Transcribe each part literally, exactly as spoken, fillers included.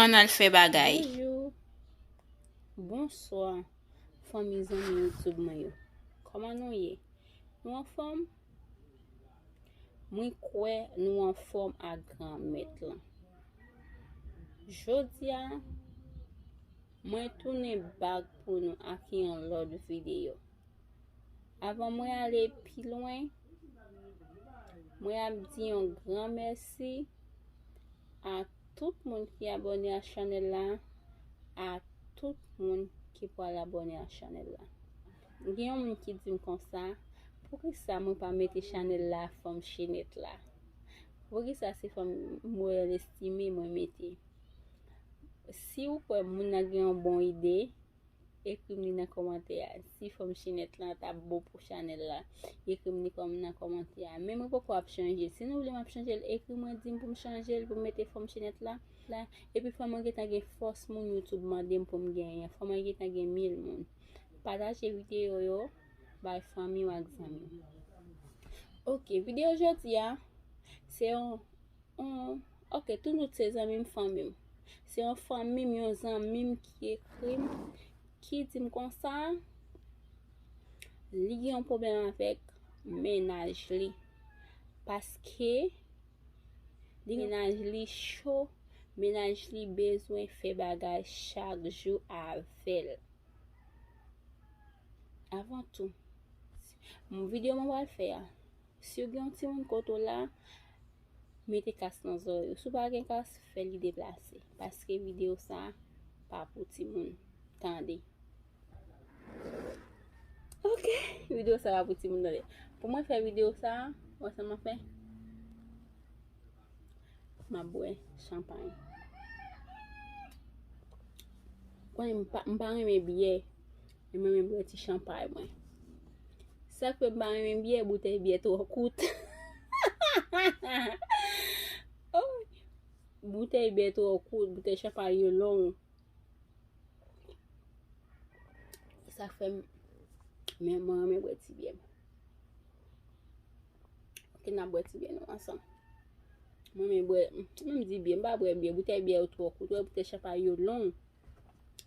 Ann al fè bagay. Bonjou. Bonswa, fanmi, zanmi YouTube mwen yo. Kòman nou ye? Nou anfòm? Mwen kwè nou anfòm ak Granmèt lan. Jodi a, mwen tounen back pou nou ak yon lòt videyo. Avan mwen ale pi lwen, mwen ap di yon gran mèsi a tout moun ki abòne a chanèl la, a tout moun ki pral abòne a chanèl la. Gen yon moun ki di m konsa, poukisa mwen pa mete chanèl la Fanm Chinette la? Poukisa se Fanm Modèl Estime mwen mete? Si ou kwè moun nan gen yon bon ide, ekri m li nan kòmantè a. Si Fanm Chinette lan t ap bon pou chanèl la, ekri m li kòm nan kòmantè a. Men mwen poko ap chanje. Si nou vle m ap chanje l, ekri mwen, di m pou m chanje l, pou m mete Fanm Chinette la. La, epi fò mwen gentan gen fòs moun YouTube mande m pou m genyen. Fò mwen gentan gen mil moun. Pataje videyo yo bay fanmi w ak zanmi w. Ok, videyo jodi a, se yon, yon, ok, tout nou se zanmi m, fanmi m. Se yon fanmi m, yon zanmi m ki ekri m, ki di m konsa, li gen yon pwoblèm avèk mennaj li. Paske li mennaj li cho, mennaj li bezwen fè bagay chak jou avè l. Avan tou, m, videyo mwen pral fè a, si w gen yon timoun kote w la, mete kas nan zòrèy ou. Si w pa gen kas, fè li deplase. Paske videyo sa pa pou timoun. Tande. Ok, videyo sa pa pou timoun, tande. Pou mwen fè videyo sa, wè sa m ap fè? M ap bwè chanpay. Konnen m pa, m pa renmen byè, men mwen renmen bwè ti chanpay mwen. Sa k fè m pa renmen byè, boutèy byè twò kout. Oh, boutèy byè twò kout, boutèy chanpay yo long. Sa k fè m, men mwen renmen bwè ti byè. Ok, n ap bwè ti byè nou ansanm. Mwen renmen bwè, m, m di byè, m pa bwè byè, boutèy byè yo twò kout, wè boutèy chanpay yo long.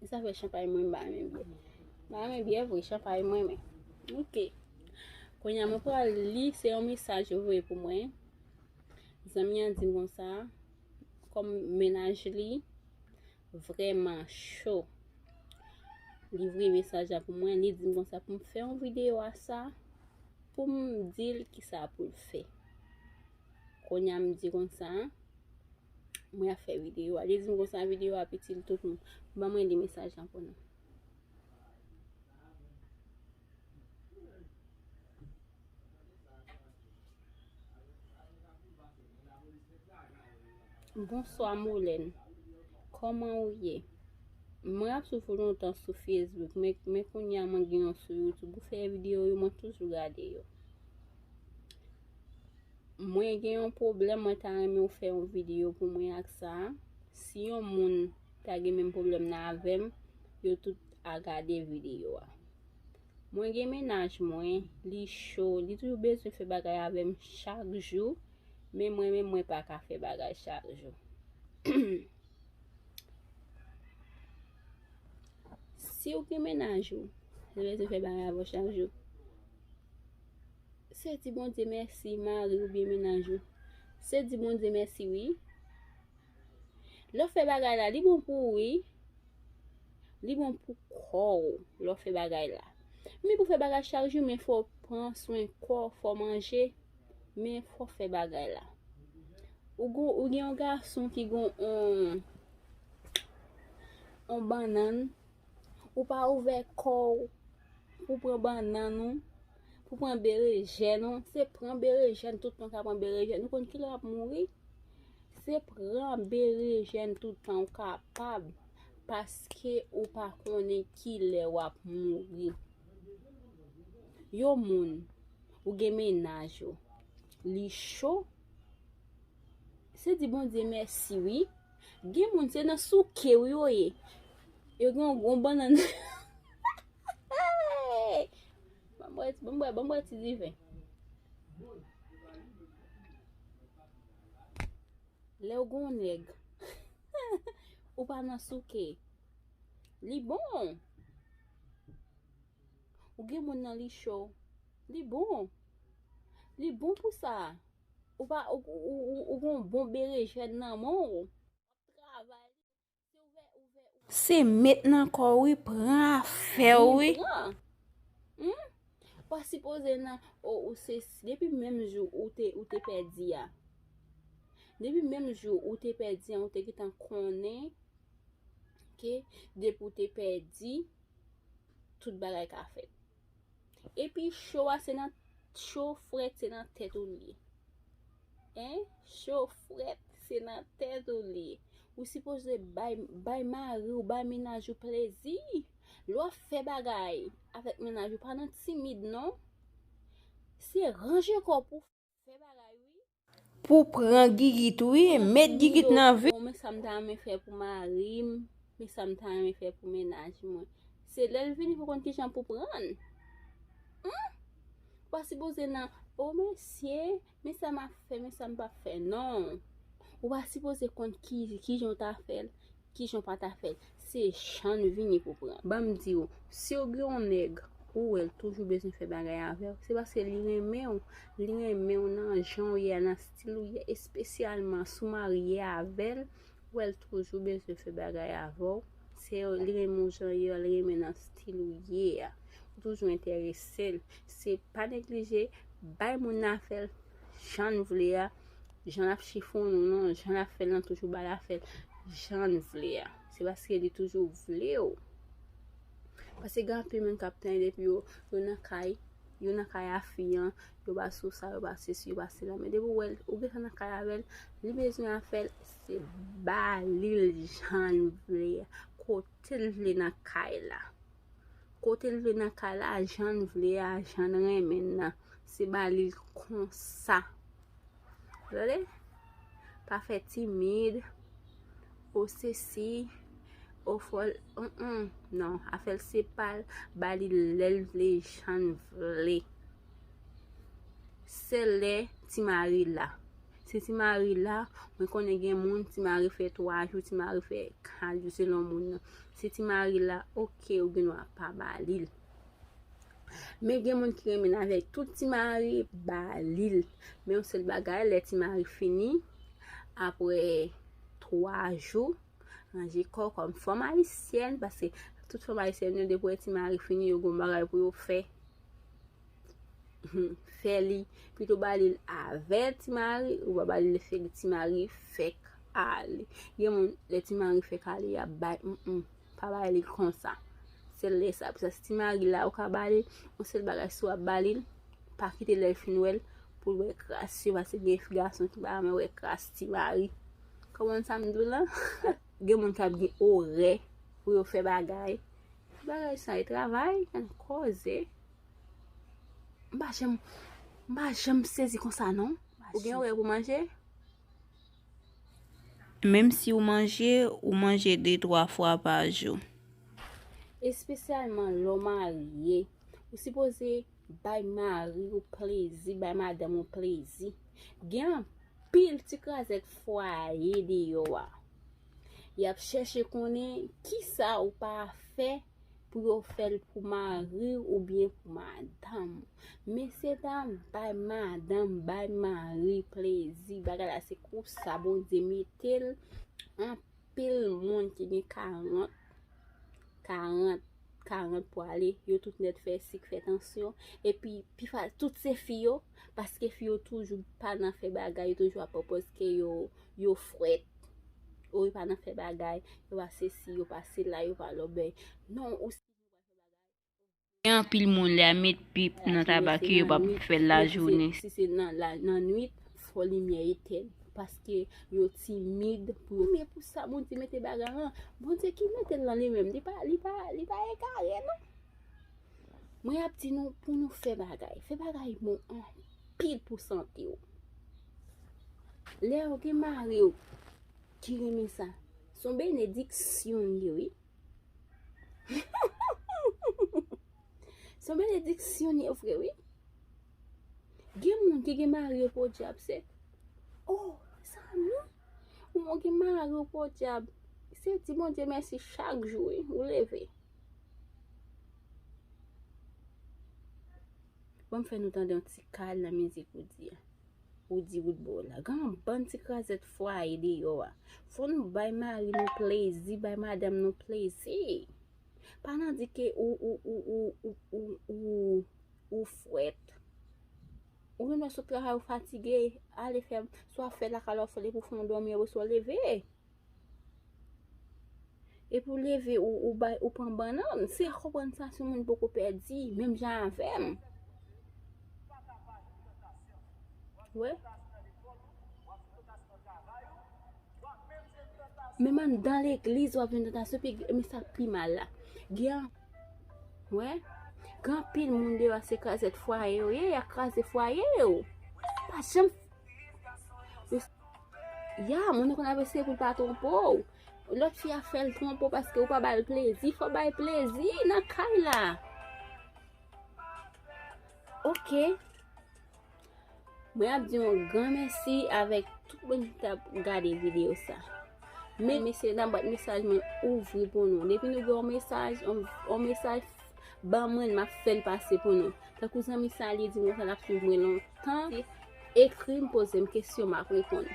E sa fè chanpay mwen m pa renmen byè. M pa renmen byè vre, chanpay mwen renmen. Ok. Kounye a mwen pral li, se yon mesaj yo voye pou mwen. Zanmi an di m konsa, kòm mennaj li vrèman cho. Li voye mesaj la pou mwen, li di m konsa pou m fè yon videyo a sa, pou m di l kisa pou l fè. Kounye a m di konsa, mwen ap fè videyo a. Li di m konsa videyo a ap itil tout moun. Ban mwen li mesaj lan pou nou. Bonswa, Molène. Kòman ou ye? Mwen ap swiv ou lontan sou Facebook, men, men kounye a mwen gen yon sou YouTube. Ou fè videyo yo, mwen toujou gade yo. Mwen gen yon pwoblèm, mwen ta renmen w fè yon videyo pou mwen ak sa. Si yon moun ta gen menm pwoblèm nan avè m, yo tout a gade videyo a. Mwen gen mennaj mwen, li cho, li toujou bezwen fè bagay avè m chak jou, men mwen menm mwen pa ka fè bagay chak jou. Si w gen mennaj ou, li bezwen fè bagay avè w chak jou, se di Bondye mèsi, mari oubyen mennaj ou. Se di Bondye mèsi, wi. Lè w fè bagay la, li bon pou ou, wi. Li bon pou kò w lè w fè bagay la. Men pou fè bagay chak jou, men fò w pran swen kò w, fò w manje, men fò w fè bagay la. Ou gon, ou gen yon gason ki gon on, on bannann, ou pa ouvè kò w pou pran bannann ou, pou pran berejèn ou. Se pran berejèn tout tan w ka pran berejèn. Ou konn kilè w ap mouri? Se pran berejèn tout tan w kapab, paske ou pa konnen kilè w ap mouri. Yon moun, ou gen mennaj ou, li cho, se di Bondye mèsi, wi. Gen moun, se nan souke w yo ye. Yo gen yon gwo bannann. Ban m bwè, ban m bwè, ban m bwè ti diven. Lè w gen yon nèg, Ou pa nan souke. Li bon. Ou gen moun nan li cho. Li bon. Li bon pou sa. Ou pa, ou, ou, ou, ou gon bon berejèn nan men w. Travay. Se met nan kò w wi, pran afè w wi. Pran. Hmm? Ou pa sipoze nan, o, ou se, depi menm jou ou te, ou te pèdi a. Depi menm jou ou te pèdi a, ou te gentan konnen ke depi ou te pèdi, tout bagay ka fèt. Epi cho a se nan, cho frèt se nan tèt ou li ye. Hein? Cho frèt se nan tèt ou li ye. Ou sipoze bay, bay mari w, bay mennaj ou plezi. Lè w ap fè bagay avèk mennaj ou, pa nan timid non. Se ranje kò w pou fè bagay wi. Pou pran gigit wi, met gigit nan vi. Bon, men sa m ta renmen fè pou mari m, men sa m ta renmen fè pou mennaj mwen. Se lè l vini pou konn kijan pou pran l. Hmm? Ou pa sipoze nan, o mesye, men sa m ap fè, men sa m p ap fè. Non. Ou pa sipoze konn ki, kijan w ta fè l, kijan w pa ta fè l. Se jan l vini pou pran. Ban m di w, si w gen yon nèg, ou wè l toujou bezwen fè bagay avè w, se paske li renmen w. Li renmen w nan jan w ye a, nan stil ou ye a, espesyalman si w marye avè l, ou wè l toujou bezwen fè bagay avè w. Se li renmen w jan w ye a, li renmen nan stil ou ye a. Ou toujou enterese l. Se pa neglije, bay moun nan afè l jan l vle a, jan l ap chifonnen w nan, jan l ap fè l nan, toujou ba l afè l jan l vle a. Se paske li toujou vle w. Paske gen anpil moun k ap tann depi yo, yo nan kay, yo nan kay a fi an, yo pa sou sa, yo pa sesi, yo pa sela. Men depi w wè l, ou gentan nan kay avè l, li bezwen afè l, se ba li l jan l vle a, kote l vle nan kay la. Kote l vle nan kay la, jan l vle a, jan l renmen l nan. Se ba li l konsa. Tande? Pa fè timid. O sesi. O fò l, mm, mm. Non, afè l se pa l. Ba li lè l vle, jan l vle. Sèl lè ti mari la. Si ti mari la, mwen konnen gen moun, ti mari fè twa jou, ti mari fè kat jou, selon moun nan. Si ti mari la, oke, ou gen dwa pa ba li l. Men gen moun ki renmen l avèk tout ti mari, ba li l. Men yon sèl bagay, lè ti mari fini, apre twa jou, ranje kò w kòm fanm ayisyèn, paske tout fanm ayisyèn yo, depi w wè ti mari fini, yo gen yon bagay pou yo fè. Fè li, pito ba li l avè ti mari, ou pa ba li l fè ti mari fèk ale. Gen moun, lè ti mari fèk ale, y ap bay, mm, mm, pa bay li konsa. Sèl lè sa, pou sa, si ti mari la, ou ka ba li l, yon sèl bagay, si w ap ba li l, pa kite lè l fin wè l, pou l wè kras yo, paske gen gason ki pa renmen wè kras ti mari. Konprann sa m di w la? Gen moun k ap gen orè pou yo fè bagay. Bagay sa e travay, ann koze. M pa janm, m pa janm sezi konsa non. Ou gen orè pou manje? Menm si ou manje, ou manje de twa fwa pa jou. Espesyalman lè w marye, ou sipoze bay mari w plezi, bay madanm ou plezi. Gen anpil ti krazèt fwaye deyò a. Y ap chèche konnen kisa ou pa fè pou yo fè l pou mari w oubyen pou madanm ou. Mesye dam, bay madanm, bay mari plezi. Bagay la se konsa Bondye mete l. Anpil moun ki gen karant, karant, karant pwale, yo tout nèt fè sik, fè tansyon. Epi, pi fa-, tout se fi yo, paske fi yo toujou pa nan fè bagay, yo toujou ap pòpòz ke yo, yo frèt. Ou yo pa nan fè bagay, yo pa sesi, yo pa sela, yo pa lòbèy. Non, ou Gen anpil moun lè a met pip nan tabak yo, yo p ap fè l lajounen. Si se nan, la, nan nwit, fò limyè etèn. Paske yo timid pou yo. Men pou sa, Bondye mete bagay lan. Bondye ki mete l lan li menm. Li pa, li pa, li pa egare, non. Mwen ap di nou pou nou fè bagay. Fè bagay bon anpil pou sante w. Lè w gen mari w ki renmen sa, se yon benediksyon li ye, wi. Se yon benediksyon li ye vre, wi. Gen moun ki gen mari yo podyab, se, oh, mezanmi, ou gen mari yo podyab. Se di Bondye mèsi chak jou, wi, ou leve. Bon, m fè nou tande yon ti kal nan mizik ou di a. Ou di wout bò la. Gen yon bann ti krazèt fwaye deyò a. Fò nou bay mari nou plezi, bay madanm nou plezi. Pa nan di ke ou, ou, ou, ou, ou, ou, ou, ou fwèt. Ou vin wè sot travay ou fatige, ale fè, swa fè lakay la, ou fè li pou fè yon dòmi, apre swa leve. Epi w leve, ou, ou bay, ou pran bannann. Si w konprann sa, se moun poko pèdi, menm jan avè m. Wè. Menm anndan legliz, w ap jwenn tantasyon, pi, men sa k pi mal la. Gen, wè. Gen anpil moun deyò, se krazèt fwaye yo ye, y ap kraze fwaye yo. Pa janm Ya, moun nan konn ap eseye pou l pa twonpe w. Lòt fi a fè l twonpe w paske ou pa ba l plezi. Fò w bay plezi nan kay la. Ok. Mwen ap di yon gran mèsi avèk tout moun ki t ap gade videyo sa. Men mesye, nan bwat mesaj mwen ouvri pou nou. Depi nou gen yon mesaj, yon, yon mesaj, ban mwen l, m ap fè l pase pou nou. Tankou zanmi sa, li di mwen sa, l ap swiv mwen lontan. Ekri m, poze m kesyon, m ap reponn.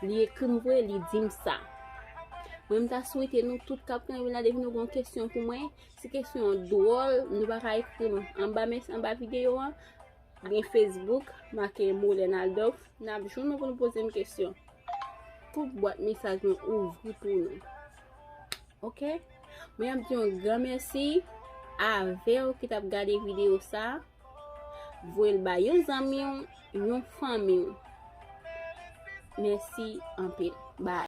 Li ekri m vre, li di m sa. Mwen, m ta swete nou tout k ap kenbe la, depi nou gen yon kesyon pou mwen, si kesyon an dwòl, nou pa ka ekri m anba mes-, anba videyo an, gen Facebook, make Molène Adolphe, n ap jwenn mwen pou nou poze m kesyon. Tout bwat mesaj mwen ouvri pou nou. Ok? Mwen ap di yon gran mèsi avè w ki t ap gade videyo sa. Voye l ba yon zanmi w, yon fanmi w. Mèsi anpil. Bye.